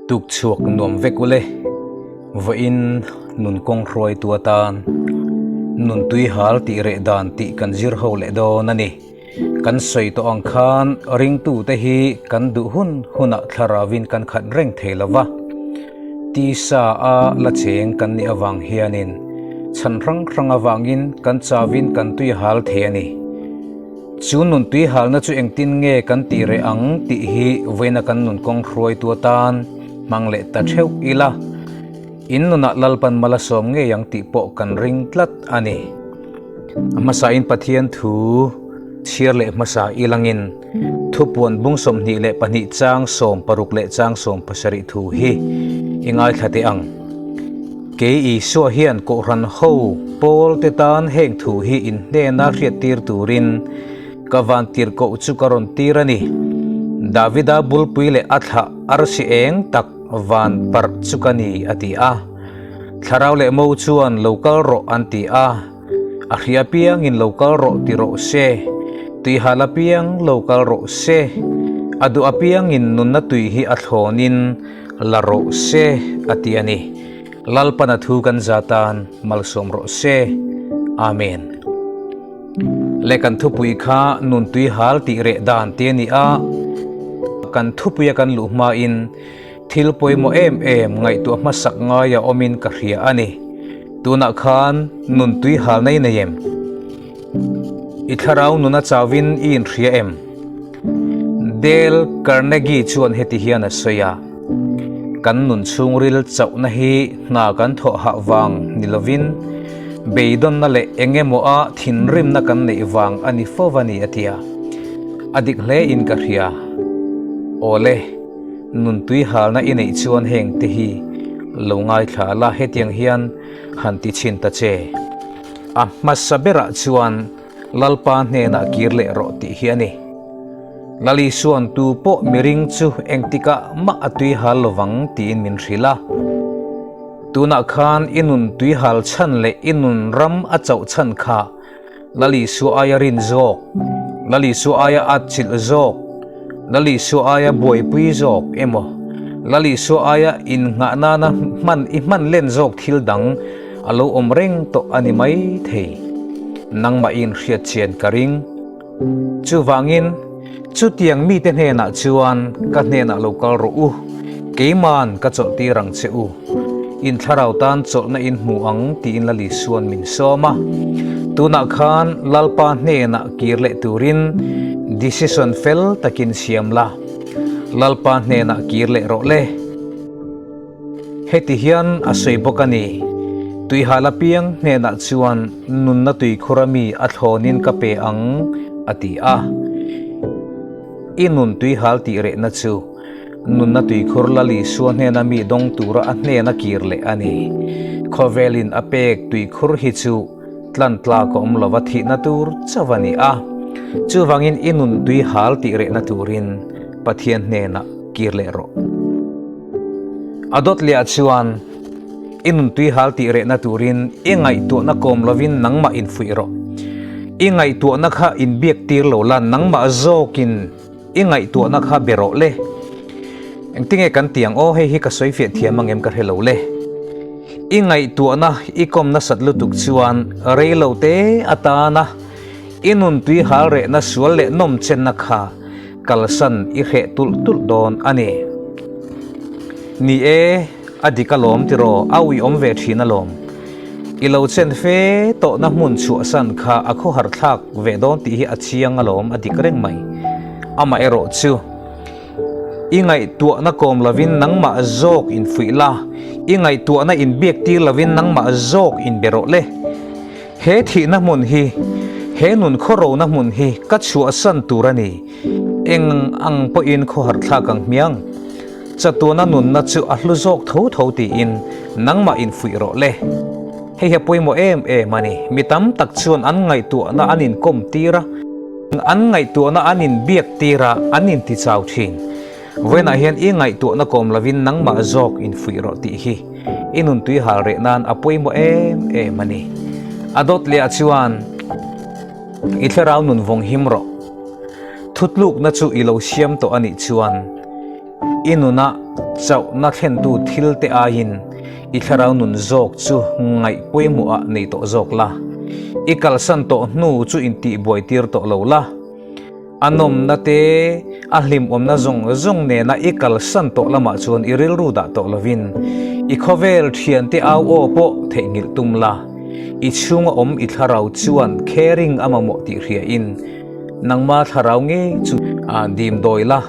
Tukchhuak nuam vek ule, vawiin nun kawng hruaitu atan nun tui hal tih reh dan tih kan zir ho leh dawn a ni. Kan sawi tawh ang khan ringtute hi kan duh hun hunah thlaravin kan khat reng thei lo va, tisa a la cheng kan nih avang hianin chhan hrang hrang avangin kan chavin kan tui hal thei a ni. Chu nun tui halna chu engtin nge kan tih reh ang tih hi vawiina kan nun kawng hruaitu atan hmang leh ta theuh ila, in nunah Lalpan mal a sawm ngei ang tih pawh kan ring tlat a ni. A hmasain Pathian thu chhiar leh hmasa ilangin thupuan bung 22 chang 60 leh chang 70 thu hi i ngaithla teh ang. Kei Isua hian Kohhran ho pawl te tan heng thu hi in hnena hriattir turin ka van tirhkoh chu ka rawn tir a ni. Davida bulpui leh a thlah arsi eng tak van parh chu ka ni, a ti a. Thlarau leh mo chuan lo kal rawh an ti a. A hria piangin lo kal rawh ti rawh se, tuihal apiang lo kal rawh se, a duh apiangin nunna tui hi a thlawnin la rawh se, a ti a ni. Lalpana thu kan za tan malsawm rawh se. Amen. Le kan thupui kha nun tui hal tih reh dan ti a ni a, kan thupuia kan luh hmain Thil pawimawh em em ngaihtuah hmasak ngaia awmin ka hria a ni. Tunah khan nun tui hal nei nei em? I thlarau nuna chauhin i inhria em? Dale Carnegie chuan heti hian a sawi a, Kan nun chhungril chauhna hi hna kan thawh hah vang ni lovin beidawnna leh eng emaw a thinrimna kan neih vang a ni fo a ni a ti a. A dik hle in ka hria. Awle. Nun tui halna i neih chuan heng te hi lo ngaithla la hetiang hian han ti chhin ta che. A hmasa berah chuan Lalpa hnenah kir leh rawh tih hi a ni. Lal Isuan tu pawh miring chu engtikah mah a tui hal lovang tiin min hrilh a. Tunah khan i nun tui hal chhan leh i nun ram a chauh chhan kha Lal Isua aia rin zawk, Lal Isua aia atchilh zawk, Lal Isua aia buaipui zawk emaw, Lal Isua aia innghah nana hman i hman len zawk thil dang a lo awm reng tawh a ni mai thei. Nangmah i inhriat chian ka ring. Chuvangin, chutiang mite hnenah chuan ka hnenah lo kal rawh u, keiman ka chawlhtir ang che u. In thlarau tan chawlhna in hmu ang tiin Lal Isua'n min sawm a. Tunah khan Lalpa hnenah kir leh turin decision fel takin siam la. Lalpa hnenah kir leh rawh le. Heti hian a sawi bawk a ni, Tuihal apiang hnenah chuan nunna tuikhur ami a thlawnin ka pe ang, a ti a. I nun tuihal tih rehna chu Nunna tuikhur Lal Isua hnena mi dawng tura a hnena kir leh a ni. Khawvelin a pek tuikhur hi chu tlan tlak a awm lova thihna tur chauh a ni a. Chuvangin i nun tui hal tih rehna turin Pathian hnenah kir leh rawh. A dawt lehah chuan i nun tui hal tih rehna turin i ngaihtuahna kawm lovin nangmah infuih rawh. I ngaihtuahna kha inbiak tir lo la nangmah zawkin I ngaihtuahna kha be rawh le. Engtinge kan ti ang aw, hei hi ka sawi fiah thiam ang em ka hre lo le. I ngaihtuahna i kawm nasat lutuk chuan rei lo te atana i nun tui hal rehna sual leh nawm chenna kha kalsan i hreh tulh tulh dawn a ni. Ni e, a dik alawm tiraw, a uiawm ve thin alawm. I lo chen fe tawhna hmun chhuahsan kha a khawhar thlak ve dawn tih hi a chiang alawm a dik reng mai. Amaherawh chu, i ngaihtuahna kawm lovin nangmah zawk infuih la, i ngaihtuahna inbiak tir lovin nangmah zawk inbe rawh le. He thihna hmun hi, he nun khawrona hmun hi ka chhuahsan tur a ni. Eng ang pawhin khawhar thlak ang hmiang. Chatuana nunna chu a hlu zawk tho tho tiin nangmah infuih rawh le. Hei hi a pawimawh em em a ni. Mi tam tak chuan an ngaihtuahna an inkawm tir a, an ngaihtuahna an inbiak tir a, an intichau thin. Vawiinah hian i ngaihtuahna kawm lovin nangmah zawk infuih rawh tih hi i nuntui hal reh nan a pawimawh em em a ni. A dawt lehah chuan i thlarau nun vawng him rawh. Thutlukna chu i lo siam tawh a nih chuan i nunah. Chauhna thlentu thil te aiin i thlarau nun zawk chu ngaih pawimawh ah nei tawh zawk la. I kalsan tawh hnu chu intihbuai tir tawh lo la. A nawmna te, a hlimawmna zawng zawng nena i kalsan tawh lamah chuan i rilru dah tawh lovin i khawvel thiante au aw pawh theihnghilh tum la. I chhunga awm i thlarau chuan caring a mamawh tih hriain nangma thlarau ngei chu dim dawi la.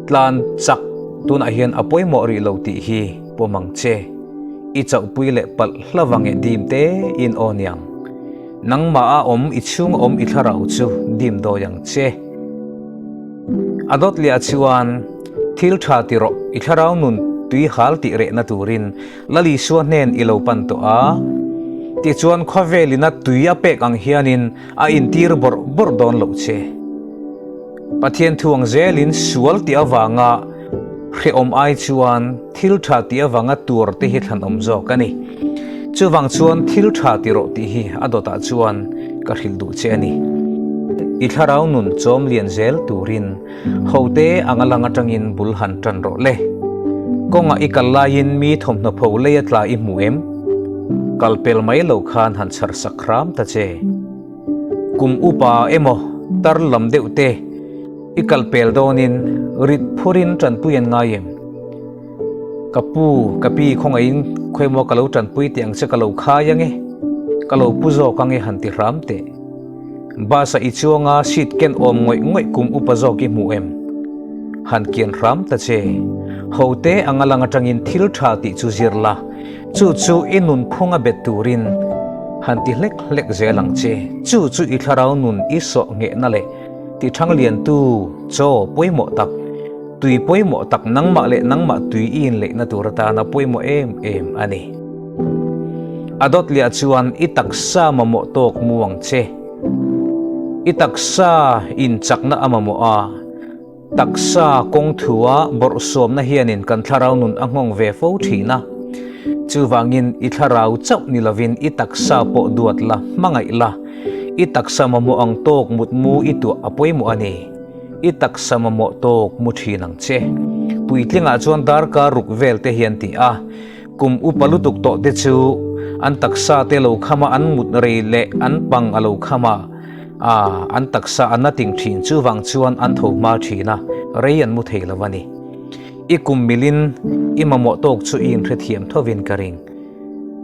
Tlan chak tunah hian a pawimawh rih lo tih hi pawm ang che. I chauhpui leh palh hlavang e dim te in aw niang. Nangmah a awm i chhung a awm i thlarau chu dim dawi ang che. A dawt leh ah chuan thil tha ti rawh i thlarau nun tui hal tih rehna turin Lal Isua hnen i lo pan tawh a. Tichuan khawvel ina tui a pek ang hianin a intir bawrh bawrh dawn loh che. Pathian thu ang zelin sual tih avanga hrehawm ai chuan thil tha tih avanga tur te hi thlanawm zawk a ni. Chuvang chuan thil tha ti rawh tih hi a dawtah chuan ka hrilh duh che a ni. I thlarau nun chawm lian zel turin hote anga lang atangin bul han tan rawh le. Kawngah i kal laiin mi thawmhnaw pho lei a tla i hmu em? Kal pel mai lo khan han chhar sak hram ta che. Kum upa emaw tar lam deuh te i kal pel dawnin rit phurin tanpui an ngai em? Ka pu, ka pi khawngaihin khawimaw ka lo tanpui teh ang che ka lo khai ange, ka lo pu zawk ange han ti hram teh. Bus ah i chuanga seat ken awm ngawih ngawih kum upa zawk i hmu em? Han kian hram ta che. Hote anga lang atangin thil tha tih chu zir la. Chu chu i nunphunga bet turin han ti hlek hlek zel ang che. Chu chu i thlarau nun i sawh nghehna leh ti thang liantu chaw pawimawh tak, tui pawimawh tak nangmah leh nangmah tui i inleihna tur atana pawimawh em em a ni. A dawt liah chuan i taksa mamawh tawk mu ang che. I taksa inchakna a mamawh a. Taksa kawng thua bawrhsawmna hianin kan thlarau nun a nghawng ve fo thin a. Chuvangin i thlarau chauh ni lovin i taksa pawh duat la, hmangaih la. I taksa mamawh ang tawk mutmu i tuah a pawimawh a ni. I taksa mamawh tawk mu thin ang che. Puitlingah chuan darkar ruk vel te hian ti a. Kum upa lutuk tawh te chu an taksa te lo kham a, an mut rei leh an pang a lo kham a, a an taksa an na ting thin chuvang chuan an tho hma thin a, rei an mu thei lo a ni. I kum milin i mamawh tawk chu i inhrethiam thovin ka ring.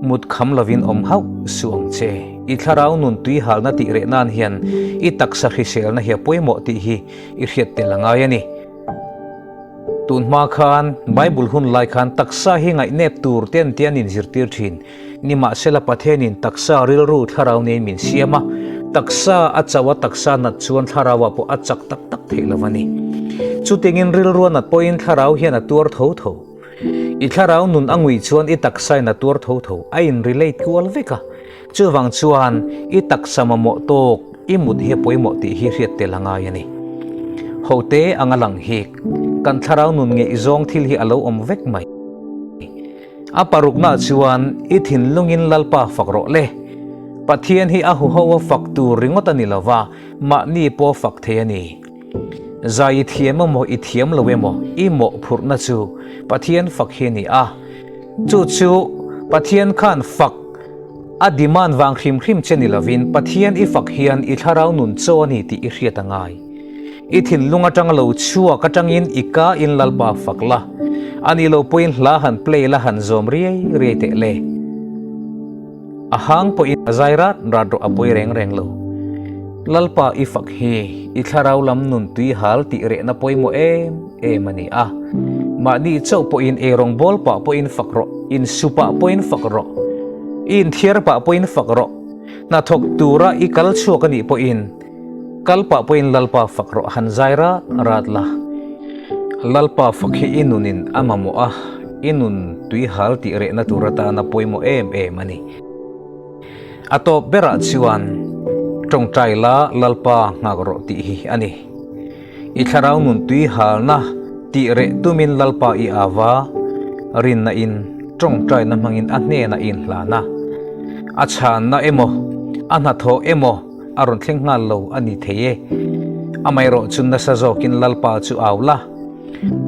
Mut kham lovin awm hauh suh ang che. I thlarau nun tui halna tih reh nan hian i taksa hriselna hi a pawimawh tih hi i hriat tel a ngai a ni. Tun hma khan Bible hun lai khan taksa hi ngaihnep tur te an tia an inzirtir thin. Nimahsela Pathianin taksa rilru thlarau neiin min siam a, taksa a chauh a taksa nat chuan thlarauah pawh a chak tak tak theih lo a ni. Chutiangin rilru a nat pawhin thlarau hian a tuar tho tho. I thlarau nun a ngui chuan i taksain a tuar tho tho, a in relate kual vek a. Chuvang chuan i taksa mamawh tawk i mut hi a pawimawh tih hi hriat tel a ngai a ni. Hote anga lang hi kan thlarau nun ngeihzawng thil hi a lo awm vek mai. A paruknaah chuan i thinlungin Lalpa fak rawh le. Pathian hi a huho a fak tur ringawt a ni lo va, mahni pawh a fak thei a ni. Zai i thiam emaw i thiam lo emaw i mawhphurhna chu Pathian fak hi a ni a. Chu chu Pathian khan fak a demand vang hrim hrim che ni lovin Pathian i fak hian i thlarau nun chaw a ni tih i hriat a ngai. I thinlung atanga lo chhuak atangin i ka in Lalpa fak la, a ni lo pawhin hla han play la han zawm riai riai teh le. A hang pawhin a zai rat rat rawh a pawi reng reng lo. Lalpa i fak hi i thlarau lam nun tui hal tih rehna pawimawh em em a ni a. Mahni chauh pawhin eirawng bawl pah pawhin fak rawh, insu pah pawhin fak rawh, i inthiar pah pawhin fak rawh, hnathawk tura i kal chhuak a nih pawhin Kal pah pawhin Lalpa fak rawh han zai rat rat la. Lalpa fak hi i nunin a mamawh a, i nun tui hal tih rehna tur atana pawimawh em em a ni. A tawp berah chuan tawngtai la Lalpa nghak rawh tih hi a ni. I thlarau nun tui halna tih reh tumin Lalpa i ava rinna in tawngtaina hmangin a hnenah i inhlan a. A chhanna emaw, a hnathawh emaw, A rawn thleng nghal lo a ni thei e. Amaherawh chu nasa zawkin Lalpa chu au la.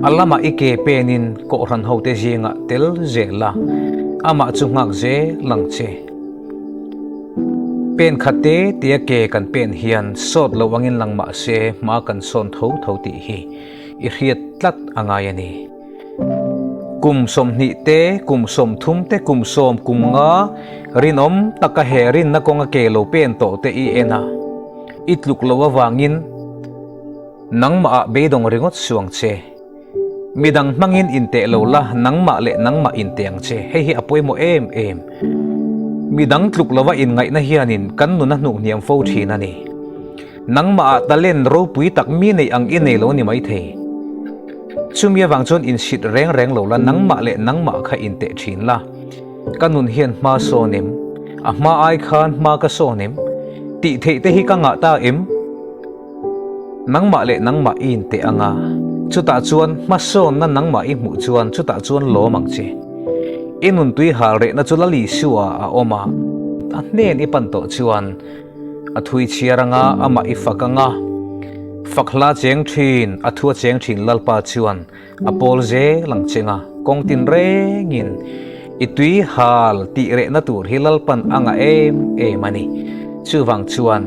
A lamah i ke penin Kohhran hote zingah tel zel la, amah chu nghak zel ang che. Pen khat te tia ke kan pen hian sawt lo angin lang mah se hma kan sawn tho tho tih hi i hriat tlat a ngai a ni. Kum 20 te, kum 30 te, kum 10 kum nga rinawm taka he rinna kawnga ke lo pen tawh te i en a, i tluk lo avangin nangmah ah beidawng ringawt suang che. Midang hmangin inteh lo la, nangmah leh nangmah inteh ang che. Hei hi a pawimawh em em. Midang tluk lova inngaihna hianin kan nun a hnuk hniam fo thin a ni. Nangmahah talent ropui tak mi neih ang i nei lo ni maithei. Chumi avang chuan insit reng reng lo la, nangmah leh nangmah kha inteh thin la. Ka nun hian hma sawn em? A hma ai khan hma ka sawn em? Tih theih te hi ka ngah ta em? Nangmah leh nangmah i inteh ang a, chutah chuan hmasawnna nangmah i hmuh chuan chutah chuan lawm ang che. I nuntui hal rehna chu Lal Isua a awm a, a hnen i pan tawh chuan a thui chhiar ang a, amah i fak ang a. Fak hla cheng thin, a thu a cheng thin Lalpa chuan A pawl zel ang cheng a, kawng tin rengin i tui hal tih rehna tur hi Lalpan a ngah em em a ni. Chuvang chuan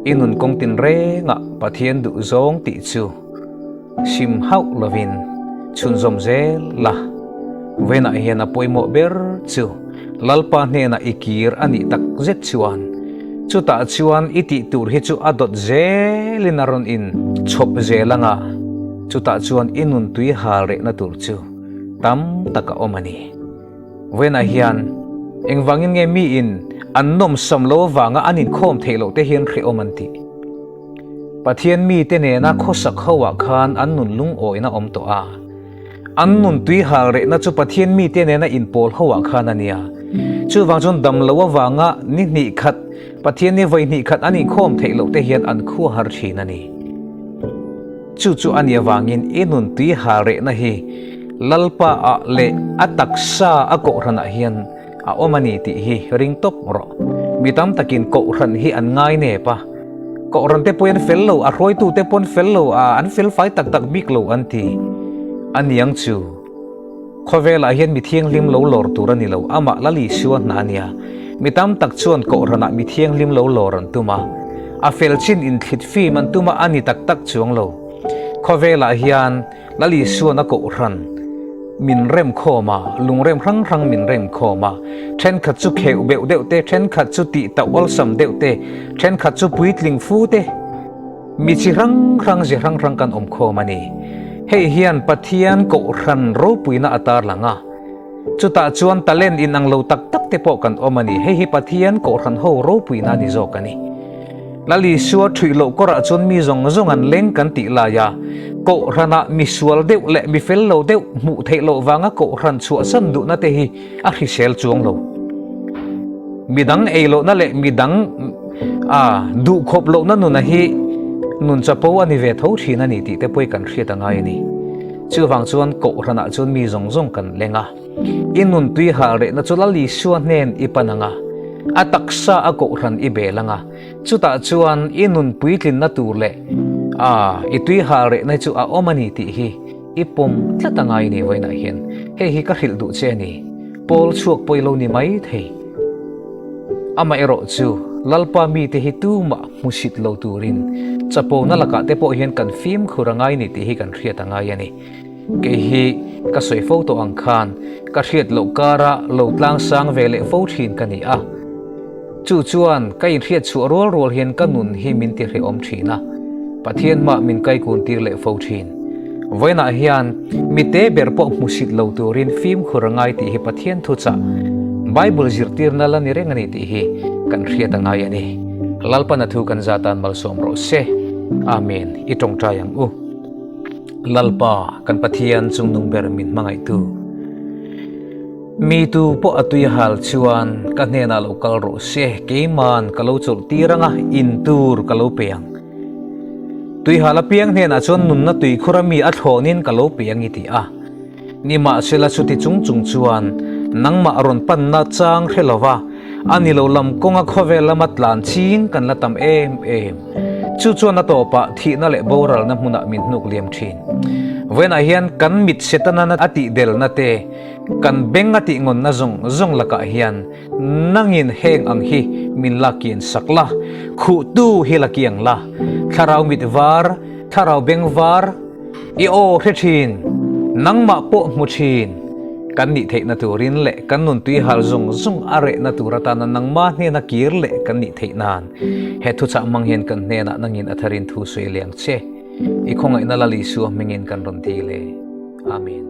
i nun kawng tin rengah Pathian duh zawng tih chu sim hauh lovin chhunzawm zel la. Vawiinah hian a pawimawh ber chu Lalpa hnenah i kir a nih tak zet chuan chutah chuan i tih tur hi chu a dawt zelin a rawn in chhawp zel ang a, chutah chuan i nun tui hal rehna tur chu tam tak a awm a ni. Vawiinah hian engvangin nge miin an nawmsam lo avanga an inkhawm theih loh te hian hrehawm an tih? Pathian mite nena khawsak ho ah khan an nun lungawina awm tawh a. An nun tui hal rehna chu Pathian mite nena inpawl ho ah khan a nia. Chuvang chuan dam lo avanga ni hnih khat, Pathian ni vawi hnih khat an inkhawm theih loh te hian an khua har thin a ni. Chu chu a nih avangin i nun tui hal rehna hi Lalpa ah leh a taksa a kohhran ah hian a awm a ni tih hi ring tawp rawh. Mi tam takin kohhran hi an ngai nep a, kohhran te pawhin fel lo, a hruaitu te pawn fel lo, a an fel fai tak tak bik lo an ti. A niang chu khawvelah hian mi thianghlim lo lawr tur a ni lo, amah Lal Isua hna a nia. Mi tam tak chuan kohhranah mi thianghlim lo lawr an tum a, a fel chin inthlit fim an tum a, a ni tak tak chuang lo. Khawvelah hian Lal Isuan a kohhran min rem khawm a, lungrem hrang hrang min rem khawm a. Thenkhat chu kheuh beuh deuh te, thenkhat chu tih tauh awlsam deuh te, thenkhat chu puitling fu te, mi chi hrang hrang ze hrang hrang kan awm khawm a ni. Hei hian Pathian kohhran ropuina a tarlang a, chutah chuan talent inang lo tak tak te pawh kan awm a ni. Hei hi Pathian kohhran ho ropuina a ni zawk a ni. Lal Isua ṭhuih loh kawrah chuan mi zawng zawng an leng kan tih lai a, kohhranah mi sual deuh leh mi fel lo deuh hmuh theih loh vanga kohhran chhuahsan duhna te hi a hrisel chuang lo. Mi dang ei lohna leh mi dang a duhkhawp lohna nuna hi nun chapo a ni ve tho thin a ni tih te pawh hi kan hriat a ngai a ni. Chuvang chuan kohhranah chuan mi zawng zawng kan leng a. I nun tui hal rehna chu Lal Isua hnen i pan ang a, a taksa a kohhran i bel ang a, chutah chuan i nun puitlinna tur leh a i tui hal rehna chu a awm a ni tih hi i pawm tlat a ngai ni vawiinah hian. Hei hi ka hrilh duh che a ni, Paul chhuak pawi lo ni mai thei. Amaherawh chu Lalpa mite hi tumah hmusit lo turin chapona lakah te pawh hian kan fimkhur a ngai ni tih hi kan hriat a ngai a ni. Kei hi ka sawi fo tawh ang khan ka hriat loh kara lo tlang sang ve leh fo thin ka ni a. Chu chuan ka inhriat chhuah rual rual hian ka nun hi min ti hrehawm thin a, Pathian hmah min kaikun tir leh fo thin. Vawiinah hian mi te ber pawh hmusit lo turin fimkhur a ngai tih hi Pathian thuchah Bible zirtirna la ni reng a ni tih hi kan hriat a ngai a ni. Lalpan a thu kan za tan malsawm rawh se. Amen. I tawngtai ang u. Lalpa, kan Pathian chungnung ber min hmangaihtu. Mi tu pawh a tui hal chuan ka hnenah lo kal rawh se, keiman ka lo chawlh tir ang a, in tur ka lo pe ang. Tui hal apiang hnenah chuan nunna tuikhur a mi a thlawnin ka lo pe ang i ti a. Nimahsela chuti chung chung chuan nangmah rawn panna chang hre lova, a ni lo lam kawnga khawvel lama tlan ching kan la tam em em. Chu chuan a tawpah thihna leh boralna hmunah min hnuk liam thin. Vawiinah hian kan mit Setana'n a tihdelna te, kan beng a tihngawnna zawng zawng lakah hian nangin heng ang hi min la kian sak la, khuhtu hi la kiang la, thlarau mit var, thlarau beng var, I aw hre thin, nangmah pawh hmu thin. Kan nih theihna turin leh kan nun tuihal zawng zawng a rehna tur atana nangmah hnena kir leh kan nih theih nan he thuchah hmang hian kan hnenah nangin a tharin thu sawi liang che. I khawngaihna Lal Isua hmingin kan rawn dil e. Amen.